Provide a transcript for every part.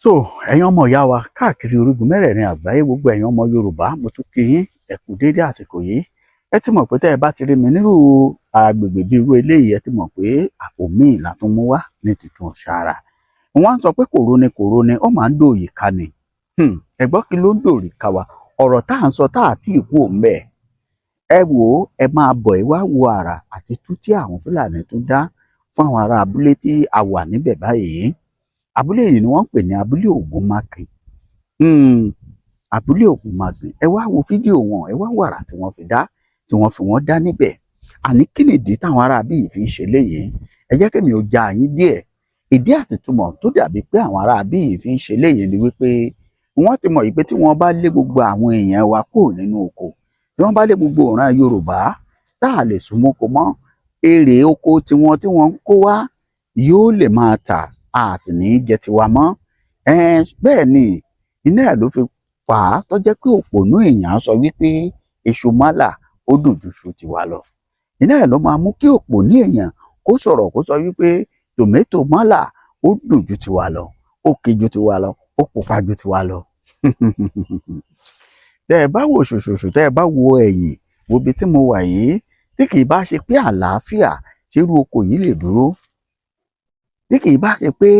So ẹ̀yin ọmọ ìyá wa káàkiri orígun mẹ́rẹ̀ẹ̀rin àgbáyé, gbogbo ẹ̀yin ọmọ Yorùbá, mo tún kí yín, ẹ kú déédé àsìkò yìí. Ẹ ti mọ̀ pé tẹ́ ẹ bá ti rí mi nírú agbègbè bíi irú eléyìí, ẹ ti mọ̀ pé àpò míì la tún mú wá ní tuntun ṣàrà. Wọ́n á sọ pé kòró ni, kòró ni, ó máa ń dòyì ká ni. Ẹ gbọ́, kí ló ń dòrì ká wa? Ọ̀rọ̀ tá à ń sọ tá à tí ì kú òun bẹ́ẹ̀. Ẹ wò ó, ẹ máa bọ̀, ẹ wá wo àrà àti tú tí àwọn Fúlàní tún dá fún àwọn ará abúlé tí a wà níbẹ̀ báyìí. Abúlé yìí ni wọ́n ń pè ní abúlé Ògúnmákin. Abúlé Ògúnmákin. Ẹ wá wo fídíò wọn, ẹ wá wo àrà tí wọ́n fi dá, tí wọ́n fi wọ́n dá níbẹ̀. Àní kí nìdí táwọn ará bí yìí fi ń ṣe léyìí? Ẹ jẹ́ kémi ò já yín díẹ̀. Ìdí àtìtumọ̀ tó dàbí pé àwọn ará bí yìí fi ń ṣe léyìí ni wípé wọ́n ti mọ̀ yìí pé tí wọ́n bá lé gbogbo àwọn èèyàn wa kúrò nínú oko, tí wọ́n bá lé gbogbo ìran Yorùbá tá a lè súnmọ́ oko mọ́, èrè oko tiwọn tí wọ́n ń kó wá yóò lè máa tà, a sì ní í jẹ tiwa mọ́. Bẹ́ẹ̀ ni, iná ẹ̀ ló fi fà á tó jẹ́ pé òpònú èèyàn á sọ wípé iṣu málà ó dùn ju iṣu tiwa lọ. Iná ẹ̀ ló máa mú kí òpònú èèyàn kó sọ̀rọ̀, kó sọ wípé tòmẹ́tò málà ó dùn ju tiwa lọ, ó kí ju tiwa lọ, ó pupa ju tiwa lọ. Tẹ́ ẹ bá wò ṣùṣùṣù, tẹ́ ẹ bá wo ẹ̀yìn, wo ibi tí mo wà yìí, tí kì í bá ṣe pé àlàáfíà, ṣerú oko yìí lè dúró? Tí kì í bá ṣe pé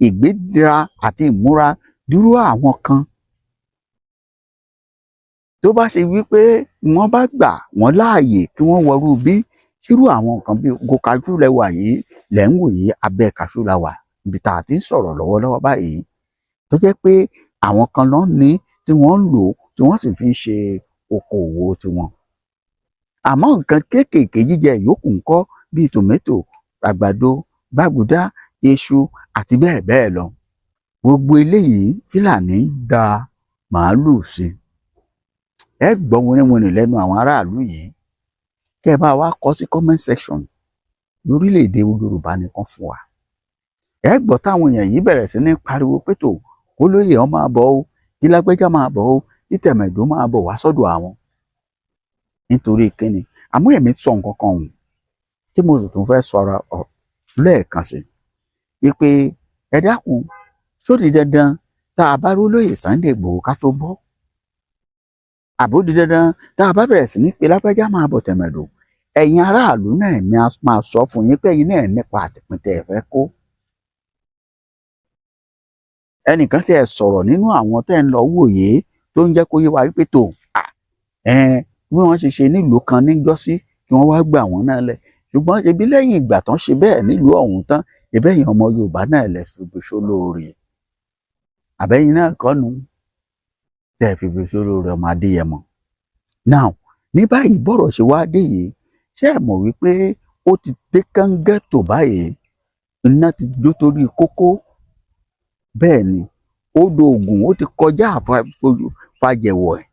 ìgbéra àti ìmúra dúró àwọn kan, tó bá ṣe wípé wọ́n bá gbà wọ́n láàyè kí wọ́n wọrú bí ṣírú àwọn nǹkan bíi oko kaṣú lẹ́wà yìí lẹ́ ń wò yìí. Abẹ́ kaṣú la wà, ibi tá a ti ń sọ̀rọ̀ lọ́wọ́lọ́wọ́ báyìí, tó jẹ́ pé àwọn kan ló ń ní, tí wọ́n ń lò, tí wọ́n sì fi ń ṣe okòòwò tiwọn. Àmọ́ nǹkan kéékèèké jíjẹ yòókù ńkọ́, bíi tòmẹ́tò, àgbàdo, gbàgùdá, iṣu àti bẹ́ẹ̀ bẹ́ẹ̀ lọ? Gbogbo eléyìí, Fúlàní ń da màálùú sí. Ẹ gbọ́ wìnrìnwìnrìn lẹ́nu àwọn aráàlú yìí. Kẹ́ ẹ bá wa kọ sí comment section, lórílẹ̀‐èdè Yorùbá nìkan fún wa. Ẹ gbọ́ táwọn èèyàn yìí bẹ̀rẹ̀ sí ní pariwo pé tó kólóyè ọ máa bọ̀ o, kí lágbẹ́já máa bọ̀ o, kí tẹ̀mẹ̀dó máa bọ̀ wá sọ́dọ̀ àwọn. Nítorí kíni? Àmọ́ èmi sọ nǹkan kan hùn tí mo sì tún fẹ́ sọ̀rọ̀ lẹ́ẹ̀kan sí wípé ẹ dákun, ṣó di dandan tá a bá rólóyè Sunday Igboho ká tó bọ́? Àbó di dandan tá a bá bẹ̀rẹ̀ sí ní pé lágbájá máa bọ̀, tẹ̀mẹ̀dò? Ẹ̀yin aráàlú náà ni a máa sọ fún yín pé ẹ̀yin náà nípa àtìpín tẹ́ ẹ fẹ́ kó. Ẹnìkan tí ẹ sọ̀rọ̀ nínú àwọn tẹ́ ń lọ wòye tó ń jẹ́ kó yé wa wípé tó bí wọ́n ṣe ṣe nílùú kan níjọ́sí, kí wọ́n wá gbà wọ́n náà lẹ̀. Ṣùgbọ́n ebi lẹ́yìn ìgbà tán ṣe bẹ́ẹ̀ nílùú ọ̀hún tán, ìbẹ́yìn ọmọ Yorùbá náà lẹ̀ fi sólóore, àbẹ́yìn náà kọ́nu tẹ́ ẹ fi fi sólóore ọmọ Adéyẹmọ. Now, ní báyìí, bọ́rọ̀ ṣe wá dé yìí, ṣé ẹ mọ̀ wípé ó ti dé kángẹ́ tó báyìí? Iná ti jó torí kókó. Bẹ́ẹ̀ ni, odò Ògùn ó ti kọjá fàjẹ̀wọ̀ ẹ̀.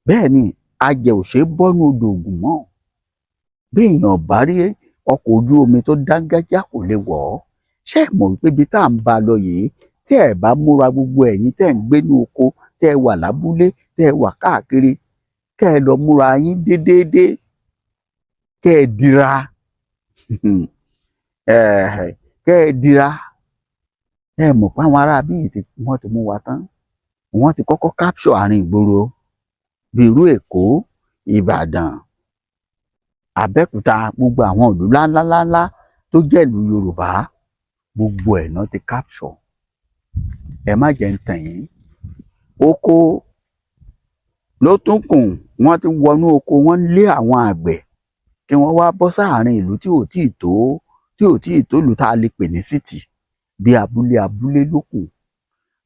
Bẹ́ẹ̀ ni, ajẹ̀ ò ṣeé bọ́nú odò Ògùn mọ́. Bí èèyàn bá rí ọkọ̀ ojú omi tó dángájá, kò lè wọ̀ ọ́. Ṣé ẹ mọ̀ wípé ibi tá à ń bá a lọ yìí, tí ẹ bá múra, gbogbo ẹ̀yin tẹ́ ẹ̀ ń gbénú oko, tẹ́ ẹ wà lábúlé, tẹ́ ẹ wà káàkiri, kẹ́ ẹ lọ múra yín déédéé, kẹ́ ẹ dira, kẹ́ ẹ dira. Ẹ mọ̀ pé àwọn ará bíi tí wọ́n ti mú wa tán, wọ́n ti kọ́kọ́ capture àárín ìgboro bíi irú Èkó, Ìbàdàn, Abẹ́òkúta, gbogbo àwọn ìlú ńláńláńlá tó jẹ́ ìlú Yorùbá, gbogbo ẹ̀ náà ti capture. Ẹ má jẹ́ ń tàn yín, oko ló tún kùn. Wọ́n ti wọnú oko, wọ́n ń lé àwọn àgbẹ̀ kí wọ́n wá bọ́ sáàrin ìlú tí ò tíì tó ìlú tá a lè pè ní city, bí abúlé abúlé ló kù.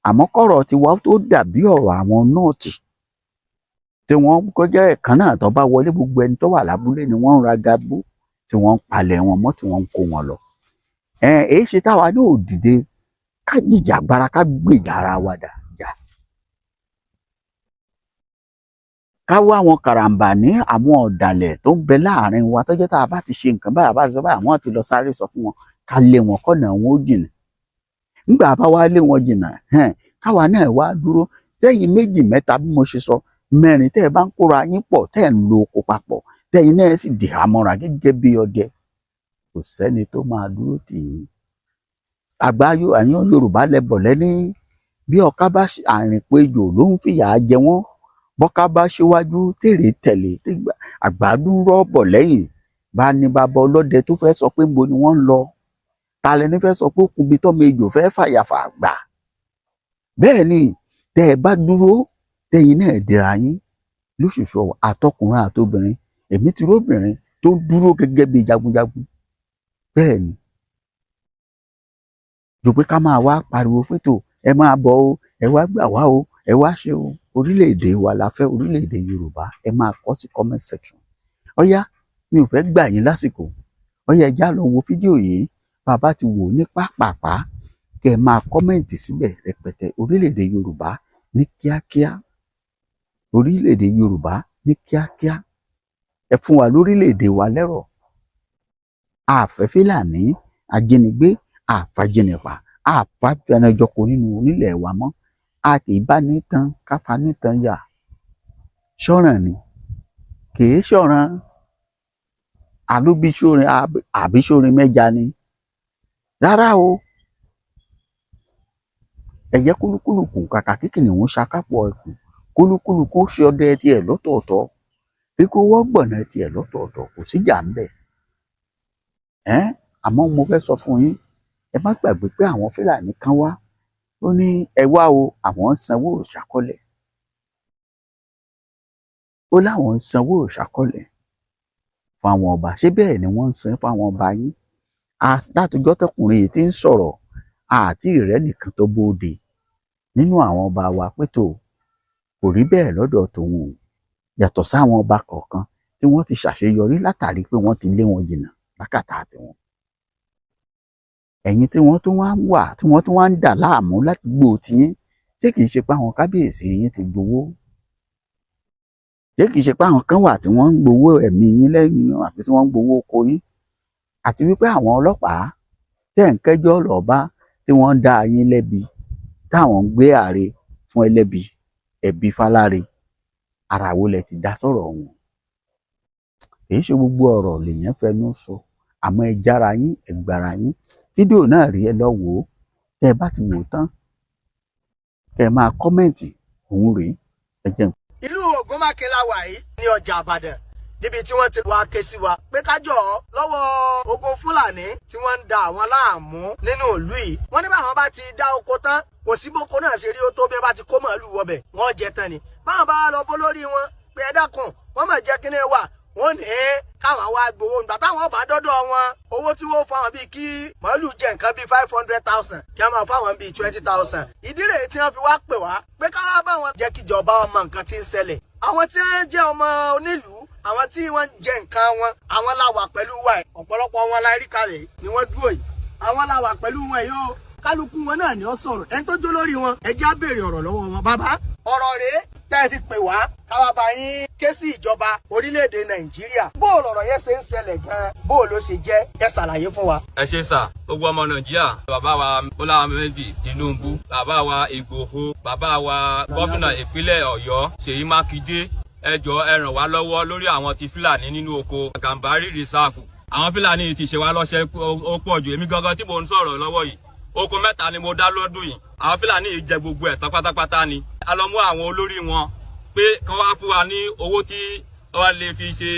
Àmọ́ kọ́rọ̀ tiwa tó dàbí ọ̀rọ̀ àwọn North, tí wọ́n kọjá ẹ̀kan náà tó bá wọlé, gbogbo ẹni tó wà lábúlé ni wọ́n ń ra gabú, tí wọ́n ń palẹ̀ wọn mọ́, tí wọ́n ń kó wọn lọ. Ẹ èyí ṣe táwa náà ò dìde ká jìjàgbara, ká gbèjà ara wa dà jà, ká wá àwọn karambà ní àwọn ọ̀dàlẹ̀ tó ń bẹ láàrin wa, tó jẹ́ tá a bá ti ṣe nǹkan báyìí, a bá ti sọ báyìí, àwọn ti lọ sáré sọ fún wọn, ká lé wọn kọ́nà wọn ó jìnnà. Nígbà bá wá lé wọn jìnnà, káwa náà wá dúró. Tẹ́yìn méjì, mẹ́ta, bí mo ṣe sọ, mẹ́rin, tẹ́ ẹ bá ń kóra yín pọ̀, tẹ́ ẹ ń lo oko papọ̀, tẹ́yìn náà sì dì hámọ́ra gẹ́gẹ́ bí ọdẹ, kò sẹ́ni tó máa dúró tì yín. Àgbáyé àyàn Yorùbá lẹ́bọ̀ lẹ́ní. Bí ọká bá àrìnpọ̀ ejò ló ń fìyà jẹ wọ́n. Bọ́ká bá ṣíwájú, tèrè tẹ̀lé, àgbàdo rọ́bọ̀ lẹ́yìn bá ní bàbá ọlọ́dẹ tó fẹ́ sọ pé níbo ni wọ́n ń lọ. Ta lẹni fẹ́ sọ pé ó kubi tọ́mọ ejò fẹ́ fàyàfà gbà? Bẹ́ẹ̀ ni, tẹ́ ẹ bá dúró, tẹ́yin náà dira yín lóṣooṣù, àtọkùnrin àtobìnrin. Èmi ti róbìnrin tó dúró gẹ́gẹ́ bí jagunjagun. Bẹ́ẹ̀ ni, jù pé ká máa wá pariwo pé tó ẹ máa bọ̀ o, ẹ wá gbà wá o, ẹ wá ṣe o. Orílẹ̀-èdè wa la fẹ́, orílẹ̀-èdè Yorùbá. Ẹ máa kọ sí comment section. Ọ̀yá, mi ò fẹ́ gbà yín lásìkò. Ọ̀yá, ẹ já lọ wo fídíò yìí. Bàbá ti wò ní pápápá, kẹ́ ẹ máa comment síbẹ̀ rẹpẹtẹ. Orílẹ̀-èdè Yorùbá ní kíákíá, orílẹ̀-èdè Yorùbá ní kíákíá. Ẹ fún wa lórílẹ̀-èdè wa lẹ́rọ̀. Àfẹ́ Fúlàní ajínigbé, àfàjìnìpà, àfàfẹnujọkọ nínú onílẹ̀ wa mọ́. A kì í bá ní tán káfa ní tán yà ṣọ́ràn ni, kì í ṣọ̀ràn àlóbíṣórin àbíṣórin mẹ́ja ni rárá o. Ẹ̀yẹ kúlúkúlùkù, kàkà kí kìnìún ṣakápò ẹkùn, kúlúkúlùkù ó ṣe ọdẹ tiẹ̀ lọ́tọ̀ọ̀tọ̀, kíkó wọ́gbọ̀nà tiẹ̀ lọ́tọ̀ọ̀tọ̀, kò síjà ń bẹ̀ ẹ́n. Àmọ́ mo fẹ́ sọ fún yín, ẹ má gbàgbé pé àwọn Fúlàní kan wá, ó ní ẹ wá o, àwọn ń sanwó ìṣàkọlẹ̀. Ó láwọn ń sanwó ìṣàkọlẹ̀ fún àwọn ọba. Ṣé bẹ́ẹ̀ ni wọ́n ń san fún àwọn ọba yín? Látọjọ́ tọkùnrin yìí ti ń sọ̀rọ̀, àti ìrẹ́ nìkan tó bóde nínú àwọn ọba wa pé tó kò rí bẹ́ẹ̀ lọ́dọ̀ tòun o, yàtọ̀ sáwọn ọba kọ̀ọ̀kan tí wọ́n ti ṣàṣeyọrí látàrí pé wọ́n ti lé wọn jìnnà lákàtà tiwọn. Ẹ̀yin tí wọ́n tún wá ń wà, tí wọ́n tún wá ń dà láàmú ládùúgbò tiyín, ṣé kìí ṣe pé àwọn kábíyèsí yín ti gbowó? Ṣé kìí ṣe pé àwọn kan wà tí wọ́n ń gbowó ẹ̀mí yín lẹ́yìn, àbí tí wọ́n ń gbowó oko yín? Àti wípé àwọn ọlọ́pàá tẹ́ ń kẹ́jọ́ lọ bá, tí wọ́n ń dá yín lẹ́bi, táwọn ń gbé àre fún ẹlẹ́bi, ẹ̀bi fáláre, ara wo lẹ ti dá sọ̀rọ̀ wọn? Kì í ṣe gbogbo ọ̀rọ̀ lèèyàn fẹnu sọ, àmọ́ ẹ jára yín, ẹ gbára yín. Fídíò náà rí, ẹ lọ wò ó. Tẹ́ ẹ bá ti wò ó tán, kẹ́ ẹ máa comment. Òun rèé, ẹ jẹun. Ìlú Ògúnmákin la wà yìí ní ọjà Ìbàdàn, níbi tí wọ́n ti wá ké sí wa pé kájọ lọ́wọ́ ogun Fúlàní tí wọ́n ń da àwọn láàmú nínú ìlú yìí. Wọ́n ní báwọn bá ti dá oko tán, kò sí bóko náà ṣe rí ó tó, bí wọ́n bá ti kó màálù wọbẹ̀, wọ́n jẹ tán ni. Báwọn bá lọ bó lórí wọn pé ẹ dákun, wọ́n mà jẹ́ kíní wà, wọ́n ní káwọn wá gbowó. Nígbà táwọn bá dọ́dọ̀ wọn, owó tí wọ́n fáwọn bíi kí màálù jẹ nǹkan bíi 500,000, kí wọ́n máa fáwọn bíi 20,000. Ìdí rèé tí wọ́n fi wá pè wá pé káwá bá wọn jẹ́ kíjọba ọmọ nǹkan tí ń ṣẹlẹ̀. Àwọn tí wọ́n jẹ́ ọmọ onílùú, àwọn tí wọ́n jẹ nǹkan wọn, àwọn la wà pẹ̀lú wa yìí. Ọ̀pọ̀lọpọ̀ wọn la rí kalẹ̀ ni wọ́n dúró yìí. Àwọn la wà pẹ̀lú wọn yìí o. Kálukú wọn náà ni ó sọ̀rọ̀. Ẹni tó jó lórí wọn, ẹ jẹ́ á béèrè ọ̀rọ̀ lọ́wọ́ wọn. Bàbá, ọ̀rọ̀ rèé tẹ́ ẹ fi pè wá káwá bá yín ké sí ìjọba orílẹ̀-èdè Nàìjíríà. Bó lọ̀rọ̀ yẹn ṣe ń ṣẹlẹ̀ gan-an, bó ló ṣe jẹ́, ẹ ṣàlàyé fún wa. Ẹ ṣe sà. Gbogbo ọmọ Nàìjíríà, bàbá wa Bọ́lá Ahmed Tinubu, bàbá wa Ìgbòho, bàbá wa gómìnà ìpínlẹ̀ Ọ̀yọ́ Ṣèyí Mákindé, ẹ jọ̀ọ́, ẹ ràn wá lọ́wọ́ lórí àwọn ti Fúlàní nínú oko Gàmbárì Reserve. Àwọn Fúlàní ti ṣe wá lọ́ṣẹ́, ó pọ̀ jù. Èmi gangan tí mò ń sọ̀rọ̀ lọ́wọ́ yìí, oko mẹ́ta ni mo dá lọ́dún yìí. Àwọn Fúlàní yìí jẹ gbogbo ẹ̀ tán pátápátá ni. A lọ mú àwọn olórí wọn pé kán wá fún wa ní owó tí wọ́n lè fi ṣe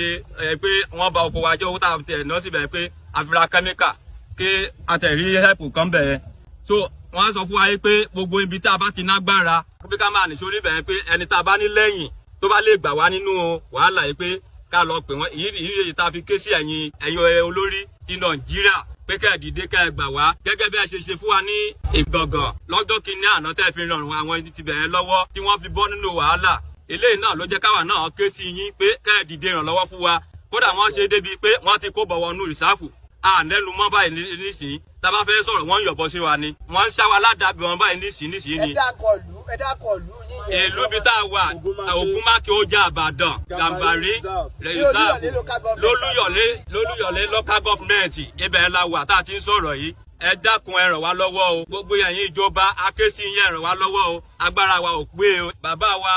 ẹ pé wọ́n bà oko wa jẹ́, owó tá a tẹ̀ náà síbẹ̀ pé a fi ra kẹ́míkà kí a tẹ̀ rí help kan bẹ̀ yẹn. So wọ́n á sọ fún wa yìí pé gbogbo ibi tá a bá ti nágbára pé ká máa nìṣó níbẹ̀ yẹn, pé ẹni tá a bá ní lẹ́yìn tó bá lè gbà wá nínú wàhálà yìí, pé ká lọ pè wọ́n. Èyí èyí tá a fi ké sí ẹ̀yin olórí ti Nàìjíríà pé kẹ́ ẹ̀ dìde, kẹ́ ẹ gbà wá gẹ́gẹ́ bí ẹ ṣe ṣe fún wa ní Ìgàngàn lọ́jọ́ kìíní àná, tẹ́ fi ràn àwọn ti bẹ̀rẹ̀ lọ́wọ́ tí wọ́n fi bọ́ nínú wàhálà. Eléyìí náà ló jẹ́ káwa náà ké sí yín pé kẹ́ ẹ dìde ìrànlọ́wọ́ fún wa. Kódà wọ́n ṣe débi pé wọ́n ti kó bọ̀wọ̀ nù reserve, ànẹ́nu mọ́ báyìí nísìnyí. Tá a bá fẹ́ sọ̀rọ̀, wọ́n ń yọ̀bọ sí wa ni, wọ́n ń ṣá wa ládàbí wọn báyìí nísìnyí nísìnyí ni. Ẹ dákọ̀ ìlú, ẹ dákọ̀ ìlú yín yẹn. Ìlú bíi tá a wà, Ògúnmákin, Ọjà Ìbàdàn, Gàmbàrí Reserve, lólúyọ̀lé lólúyọ̀lé local government, ibẹ̀ la wà tá a ti ń sọ̀rọ̀ yìí. Ẹ dákun, ẹ ràn wá lọ́wọ́ o. Gbogbo ẹ̀yin ìjọba, akéésì yín, ẹ ràn wá lọ́wọ́ o. Agbára wa ò pé o. Bàbá wa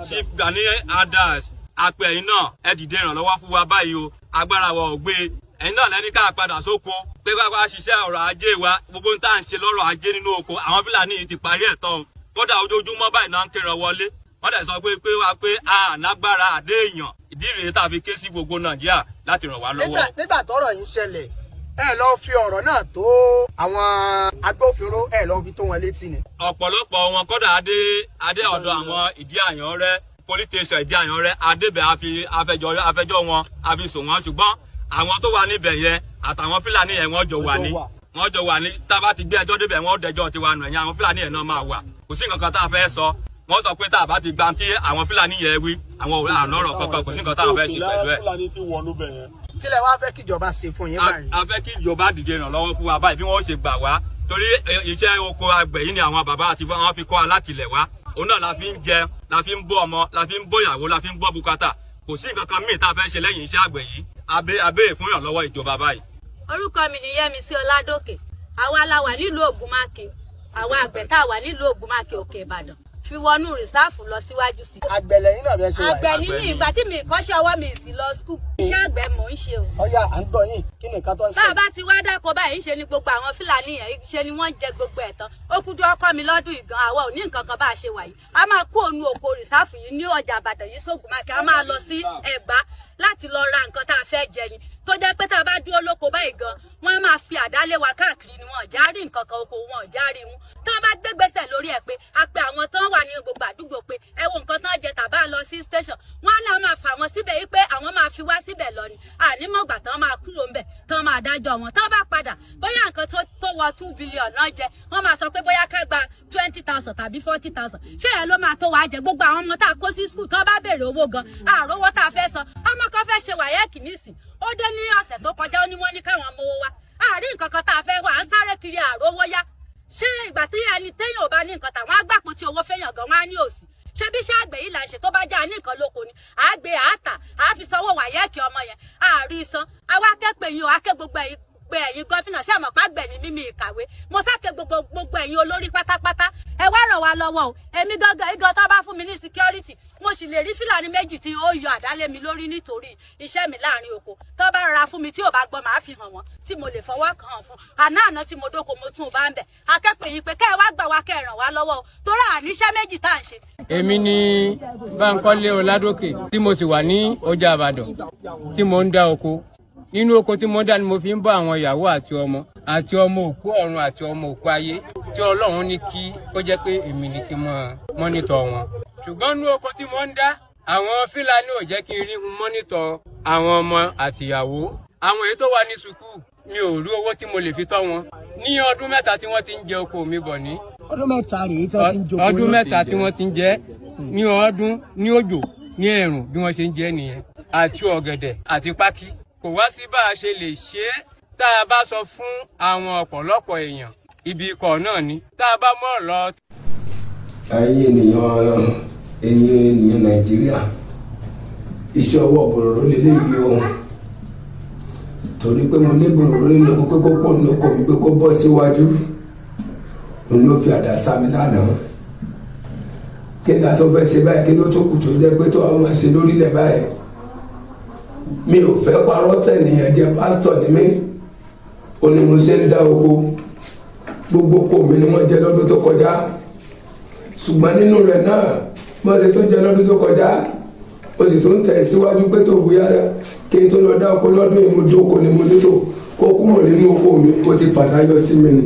Chief Gani Adams, àpè ẹ̀yin náà, ẹ dìde ìrànlọ́wọ́ fún wa báyìí o. Agbára wa ò gbé. Ẹ̀yin náà lẹ́ni ká padà sóko pé ká wá ṣiṣẹ́ ọrọ̀ ajé wa. Gbogbo ń tá à ń ṣe lọ́rọ̀ ajé nínú oko, àwọn Fúlàní yìí ti parí ẹ̀ tán o. Kódà ojoojúmọ́ báyìí náà ń kéran wọlé. Wọ́n dẹ̀ sọ pé wá pé a nágbára àdé èèyàn. Ìdí rèé tá a fi ké sí gbogbo Nàìjíríà láti ràn wá lọ́wọ́. Nígbà tọ́rọ̀ yìí ṣẹlẹ̀, ẹ lọ fi ọ̀rọ̀ náà tó àwọn agbófinró, ẹ lọ fi tó wọn létí ni? Ọ̀pọ̀lọpọ̀ wọn, kódà adé adé ọ̀dọ̀ àwọn Ìdí Àyànrẹ́ police station, Ìdí Àyànrẹ́ adébẹ̀, àfi afẹjọ́ wọn àfi sùn wọn, ṣùgbọ́n àwọn tó wà níbẹ̀ yẹn àtàwọn Fúlàní yẹn, wọ́n jọ wà ní. Tá a bá ti gbé ẹjọ́ débẹ̀, wọ́n dẹjọ́ tiwa nù. Ẹ̀yìn àwọn Fúlàní yẹn náà máa wà. Kò sí nǹkan kan tá a fẹ́ sọ. Wọ́n sọ pé tá a bá ti gba tí àwọn Fúlàní yẹn wí, àwọn àlọ́rọ̀ kankan, kò sí nǹkan táwọn fẹ́ ṣe pẹ̀lú ẹ̀. Fúlàní ti wọnú bẹ̀ yẹn. Kí lẹ wá fẹ́ kíjọba ṣe fún yín báyìí? A fẹ́ kí ìjọba dìde ìrànlọ́wọ́ fún wa báyìí, bí wọ́n ṣe gbà wá, torí iṣẹ́ oko àgbẹ̀ yìí ni àwọn bàbá àti wọn fi kọ́ wa láti ilẹ̀ wá. Òun náà la fi ń jẹ, la fi ń bọ́ ọmọ, la fi ń bọ́ ìyàwó, la fi ń bọ́ bùkátà. Kò sí nǹkan kan míì tá a fẹ́ ṣe lẹ́yìn iṣẹ́ àgbẹ̀ yìí. Abẹ́ fún ìrànlọ́wọ́ ìjọba báyìí. Orúkọ mi ni Yẹ́misí Ọládòkè. Àwa la wà nílùú Ògùnmákin. Àwa àgbẹ̀ tá a wà nílùú Ògùnmákin, Òkè Ìbàdàn, fi wọnú reserve lọ síwájú sí. Àgbẹ̀ lẹ́yìn náà bẹ́ẹ̀ ṣe wà Àgbẹ̀ yìí? nínú ìgbà tí mi kọ́ṣẹ́ ọwọ́ mi sì lọ school, iṣẹ́ àgbẹ̀ mò ń ṣe o. Ọ̀yá, à ń gbọ́ yín. Kí ni nǹkan tó ń Bá a ṣẹlẹ̀? bá ti wá dáko báyìí, ń ṣe ni gbogbo àwọn Fúlàní yẹn ṣe ni wọ́n ń jẹ gbogbo ẹ̀ tán. Ó kú dún ọkọ mi lọ́dún ìgan. Àwa ò ní nǹkan kan bá a ṣe wà yìí. A máa kó òun oko reserve yìí ní ọjà Ìbàdàn yìí sóògùn mákẹ́, a máa lọ sí Ẹ̀gbá láti lọ ra nǹkan tá a fẹ́ jẹ ni, tó jẹ́ pé tá a bá dúró lóko báyìí gan, wọ́n á máa fi àdá lé wa káàkiri ni. Wọn ò já rí nǹkan kan oko, wọn ò já rí wọn. Tá a bá gbégbèsè lórí ẹ̀ pé a pe àwọn tó ń wà ní gbogbo àdúgbò pé ẹ wo nǹkan tán jẹ, tàbá lọ sí station, wọn á náà máa fà wọn síbẹ̀ yìí pé àwọn máa fi wá síbẹ̀ lọ ni. Ànímọ̀gbà tán máa kúrò ńbẹ̀, tán máa dájọ́ wọn. Tán bá padà, bóyá nǹkan tó wọ 2 billion náà jẹ, wọ́n máa sọ pé bóyá ká gba 20,000 tàbí 40,000. Ṣé ẹ ló máa tó wàá jẹ? Gbogbo àwọn ọmọ tá a kó sí school, tán bá béèrè owó gan, àròwó tá a fẹ́ san. Ọmọ kan fẹ́ ṣe WAEC nísìn, ó dé ní ọ̀sẹ̀ tó kọjá, ó ní wọ́n ní káwọn mowó wá. Àárín nǹkan kan tá a fẹ́ wà, à ń sáré kiri, àrówó yá. Ṣé ìgbà tí ẹni téèyàn ò bá ní nǹkan, tàwọn agbàpọ̀ tí owó fẹ́yàn gan, wọn á ní òsì? Ṣé bí iṣẹ́ àgbẹ̀ yìí là ń ṣe, tó bá já ní nǹkan lóko ni àgbẹ̀ àátà àá fi sanwó WAEC ọmọ yẹn, àárí san. Àwa akẹ́pẹ́ yín o, akẹ́ gbogbo ẹ̀yin pé ẹ̀yin governor, ṣé àmọ̀ pàgbẹ̀ ní mímí ìkàwé, mo sáké gbogbo gbogbo ẹ̀yin olórí pátápátá, ẹ wá ràn wá lọ́wọ́ o. Èmi gangan igan, tó bá fún mi ní security, mo sì lè rí Fúlàní méjì tí ó yọ àdálé mi lórí nítorí iṣẹ́ mi láàrin oko. Tó bá rọra fún mi, tí ò bá gbọ́, màá fi hàn wọ́n tí mo lè fọwọ́ kàn án fún. Àná àná tí mo dóko, mo tún un bá ń bẹ̀. Akẹ́pẹ́ yín pé kẹ́ ẹ wá gbà wá, kẹ́ ẹ ràn wá lọ́wọ́ o, torí àníṣẹ́ méjì tá à ń ṣe. Èmi ni Bánkọ́lé Ọládòkè, tí mo sì wà ní ọjà Ìbàdàn, tí mo ń dá oko. Nínú oko tí mo ń dá ni mo fi ń bọ́ àwọn ìyàwó àti ọmọ àti ọmọ òkú ọ̀run àti ọmọ òkú ayé tí Ọlọ́run ní kí kó jẹ́ pé èmi ní kí n máa monitor wọn. Ṣùgbọ́n nínú oko tí mo ń dá, àwọn Fúlàní ò jẹ́ kí n rí monitor àwọn ọmọ àtìyàwó. Àwọn èyí tó wà ní sùkúù, mi ò rí owó tí mo lè fi tọ́ wọn ní ọdún 3 tí wọ́n ti ń jẹ oko mi bọ̀ ní. Ọdún 3 rèé tí wọ́n ti ń jókòó Ọdún yín. 3 tí wọ́n ti ń jẹ ní ọdún, ní òjò, ní ẹ̀rùn, bí wọ́n ṣe ń jẹ nìyẹn, àti ọ̀gẹ̀dẹ̀ àti pákí. Kò wá sí bá a ṣe lè ṣe é. Tá a bá sọ fún àwọn ọ̀pọ̀lọpọ̀ èèyàn, ibi ikọ̀ náà ni tá a bá mọ̀ lọ. Ẹ̀yin ènìyàn Nàìjíríà, iṣẹ́ ọwọ́ bòròró lélẹ́yìí o, torí pé mo lé bòròró nínú oko pé kó pọ̀ nínú oko mi, pé kó bọ́ síwájú, òun ló fi àdá sá mi lánàá. Kí ni a tó fẹ́ ṣe báyìí? Kí ló tó kù tó jẹ́ pé tó àwọn máa ṣe lórílẹ̀ báyìí? Mi ò fẹ́ parọ́ tẹ̀nìyàn jẹ́. Pásítọ̀ ni mí, ó ní mo ṣe ń dá oko. Gbogbo oko mi ni wọ́n jẹ lọ́dún tó kọjá, ṣùgbọ́n nínú rẹ̀ náà, wọ́n ṣe tó jẹ lọ́dún tó kọjá, ó sì tó ń tẹ̀ síwájú pé tó bóyá kí n tó lọ dá oko lọ́dún yìí, mo dóko ni mo ní tó kó kúrò nínú oko mi, ó ti fàdáyọ sí mi ni.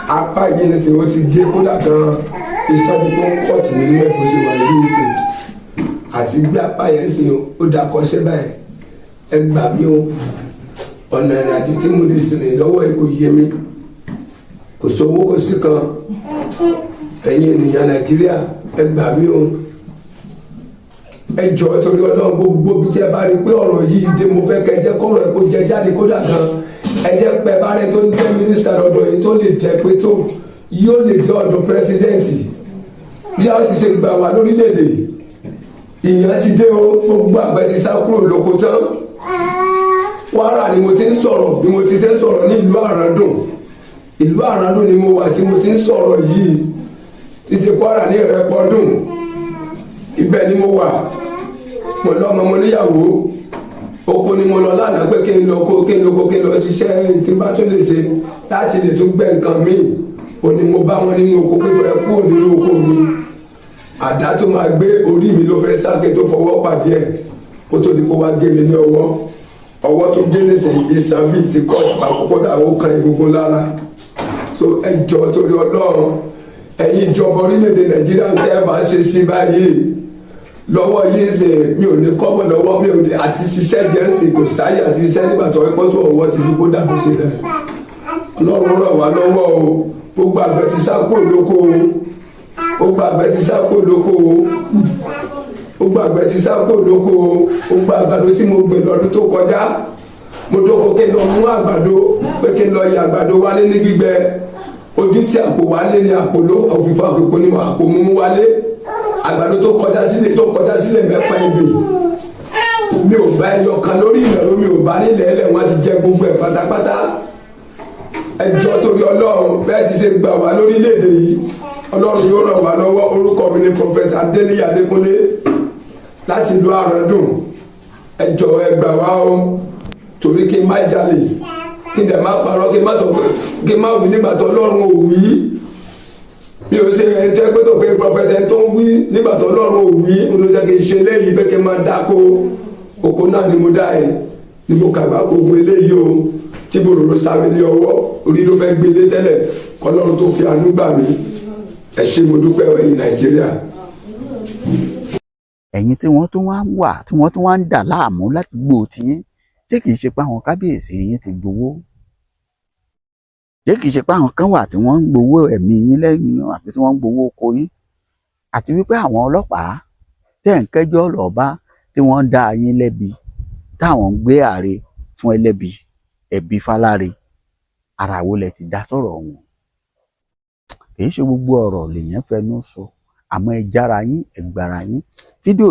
Apá yìí ń sìn, ó ti gé kódà gan, iṣẹ́ tó ń kọ̀tì nínú ẹ̀ bó ṣe wà yìí ń sìn, àti gbé apá yẹn sìn, ó dakọ̀ṣẹ́ báyìí. Ẹ gbà mí o. Ọ̀nà ìrìn àjò tí mo lè sìn lọ́wọ́ yìí kò yé mi, kò sówó, kò sí kan. Ẹ̀yin ènìyàn Nàìjíríà, ẹ gbà mí o, ẹ jọ̀ọ́, torí Ọlọ́run. Gbogbo bí tí ẹ bá rí i pé ọ̀rọ̀ yìí dé, mo fẹ́ kẹ́ jẹ́ kọ́rọ̀ ẹ kó jẹ jáde. Kódà gan, ẹ jẹ́ pé bá rẹ tó ń jẹ́ mínísítà lọ́dọ̀ yìí, tó lè jẹ́ pé tó yóò lè jẹ́ ọ̀dọ̀ president, bí a ti ṣe gbà wá lórílẹ̀‐èdè. Ìyẹn ti dé o, gbogbo àgbẹ̀ ti sá kúrò lóko tán. Kwara ni mo ti ń sọ̀rọ̀. Bí mo ti ṣe ń sọ̀rọ̀ ní ìlú Àràndùn, ìlú Àràndùn ni mo wà tí mo ti ń sọ̀rọ̀ yìí, títí Kwara ní Ìrẹ́pọ̀dùn, ibẹ̀ ni mo wà. Mo lọ́mọ, mo níyàwó. Oko ni mo lọ lánàá pé kí n lọ kó kí n lọ kó kí n lọ ṣiṣẹ́ tí n bá tún lè ṣe láti lè tún gbẹ́ nǹkan míì. Ó ní mo bá wọn nínú oko pé ẹ kúrò nínú oko mi. Àdá tó máa gbé orí mi ló fẹ́ sáké tó fọwọ́ pàdé ẹ̀ kó tó di kó wá gé mi ní ọwọ́. Ọwọ́ tó gé nísìnyí, iṣan bíi ti kọ́ àkókò dà, ó kan egungun lára. So ẹ jọ, torí Ọlọ́run, ẹ̀yin ìjọba orílẹ̀-èdè Nàìjíríà, ń tẹ́ ẹ bá ṣe sí báyìí lọ́wọ́ yìí ṣe, mi ò ní kọ́bọ̀ lọ́wọ́, mi ò ní àti ṣiṣẹ́ jẹ́ ń sìn, kò sáyè àti ṣiṣẹ́ nígbà tó ẹ pọ́tù ọwọ́ ti di kó dàbí ṣe dẹ̀. Ọlọ́run ràn wá lọ́wọ́ o. Gbogbo àgbẹ̀ ti sá kúrò lóko o. Gbogbo àgbẹ̀ ti sá kúrò lóko o. Gbogbo àgbẹ̀ ti sá kúrò lóko o. Gbogbo àgbàdo tí mo gbìn lọ́dún tó kọjá, mo dóko kí n lọ mú àgbàdo, pé kí n lọ yẹ àgbàdo wálé ní gbígbẹ. Ojú tí àpò wálé ní àpò ló òfìfo, àpò ní àpò mímú wálé. Àgbàdo tó kọjá sílẹ̀ 6 ebè, mi ò bá ẹyọ kan lórí ìnáwó, mi ò bá nílẹ̀ ẹlẹ̀. Wọ́n ti jẹ gbogbo ẹ̀ pátápátá. Ẹ jọ̀ọ́, torí Ọlọ́run, bẹ́ẹ̀ ti ṣe gbà wá lórílẹ̀‐èdè yìí, Ọlọ́run yóò ràn wá lọ́wọ́. Orúkọ mi ni Prophet Adéníyì Adékúnlé láti ìlú Àràndùn. Ẹ jọ̀ọ́, ẹ gbà wá o, torí kí n má jalè, kí n dẹ̀ má parọ́, kí n má sọ pé kí n má wí nígbà tó Ọlọ́run ò wí. Mi ò ṣe ẹni tẹ́ pé tó pé prophet, ẹni tó ń wí nígbà tó Ọlọ́run ò wí. Mo jẹ́ kí n ṣe léyìí pé kí n má dáko. Oko náà ni mo dá ẹ ni mo kàgbá kó gun eléyìí o, tí bòròrò sá mi ní ọwọ́, orí ló fẹ́ gbélé tẹ́lẹ̀, kọ́lọ́run tó fi àánú gbà mí. Ẹ ṣé, mo dúpẹ́, ẹ̀yin Nàìjíríà. Ẹ̀yin tí wọ́n tún wá ń wà, tí wọ́n tún wá ń dà láàmú ládùúgbò tiyín, ṣé kìí ṣe pé àwọn kábíyèsí yín ti gbowó? Ṣé kìí ṣe pé àwọn kan wà tí wọ́n ń gbowó ẹ̀mí yín lẹ́yìn, àbí tí wọ́n ń gbowó oko yín? Àti wípé àwọn ọlọ́pàá tẹ́ ń kẹ́jọ́ lọ bá, tí wọ́n ń dá yín lẹ́bi, táwọn ń gbé àre fún ẹlẹ́bi, ẹ̀bi fáláre, ara wo lẹ ti dá sọ̀rọ̀ wọn? Kì í ṣe gbogbo ọ̀rọ̀ lèèyàn fẹnu sọ, àmọ́ ẹ jára yín, ẹ gbára yín. Fídíò.